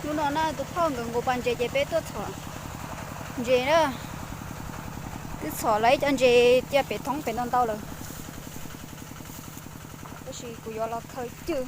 Hnub no na tus phauj nkawd nqus pas ntses ces peb tuaj txhom ntses na. Twb txhom lawv ib co ntses cia pem thoob pem ntau ntau lawm, tab sis kuv yuav los khaws cwj.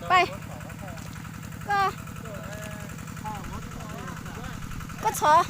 Pais, koj, koj txhom.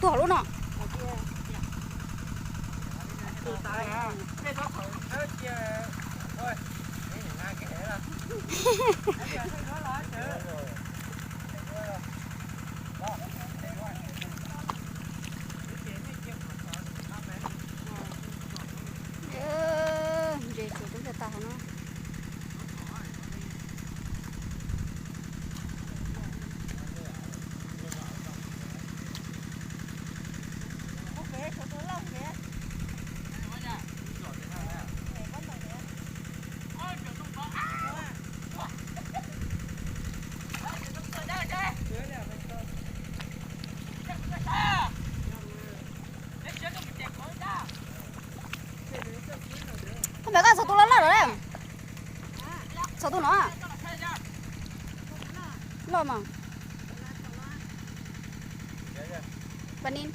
Tuag lub no. Ntses tsuas tub tag tag hauv no. Koj, koj txhom tus loj loj lawm. Txhom tus no. Loj mas. Panin.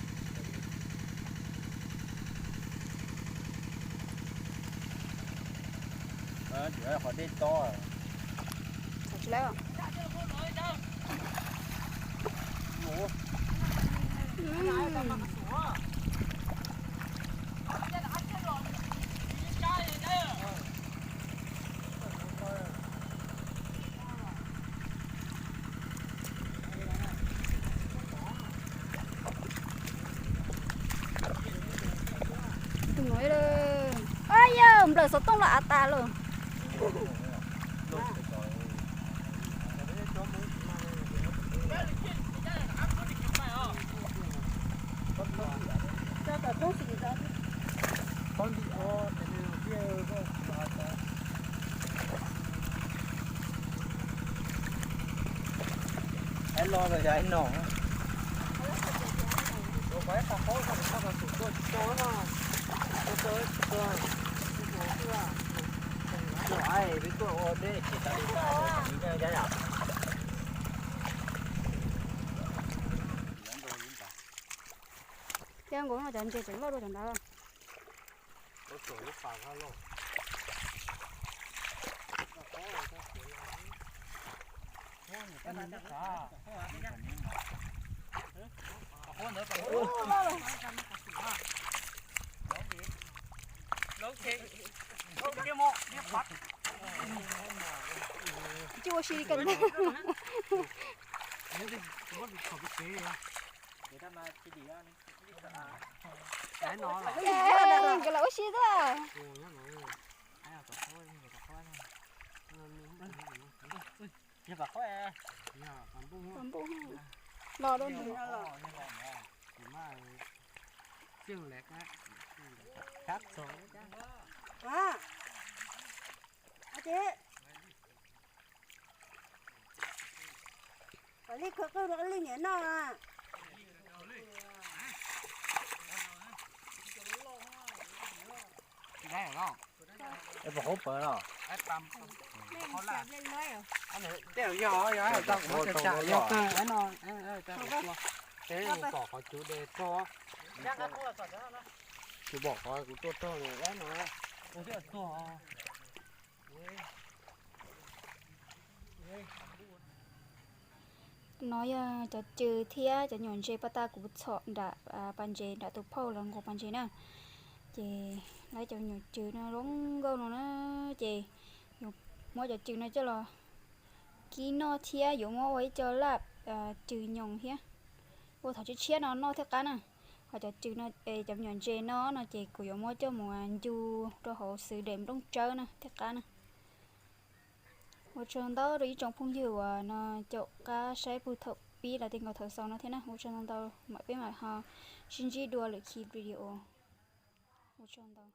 Qhov dej tob. Tus no, a yog nplawm xov tooj los av tas lawm. Ib lo los yog ib no. Thiab nkaus no cov ntses tseem loj dua cov ntawd. Tsis ua si li kawg. Nkawd los ua si xwb. Npum los dua ntawd. Li khuv qwj rau lwj niam noj. Es puas qhuav pawv los? Tej yog yog tau kuv muab tsa tsam yog kawg no. Pom qhov cub de tog. Kuv pom qhov kuv tuaj tog no. No yog cov cw thiab cov nyuam ntses paj tag kuv txhom nram pas ntses nram tus phauj los nqus pas ntses na. Ces lawv cov nyuam cw no zoo nkauj no na, ces yuav muab cov cw no coj los kib noj thiab yuav muab ua ib co laj cw nyoos thiab ua thaum tshiab tshiab no noj thiaj qab na. Ho cov cw no, cov nyuam ntses no no ces kuv yuav muab coj mus ncu rau hauv xwm dem nplooj tsawb na thiaj qab na. Ua tsaug ntau rau ib tsoom phooj ywg uas no caum qab saib puag thaum pib los txog nkaus thaum xaus no thiab na. Ua tsaug ntau ntau, mam peb mam ho sib ntsib dua lwm khi video. Ua tsaug ntau.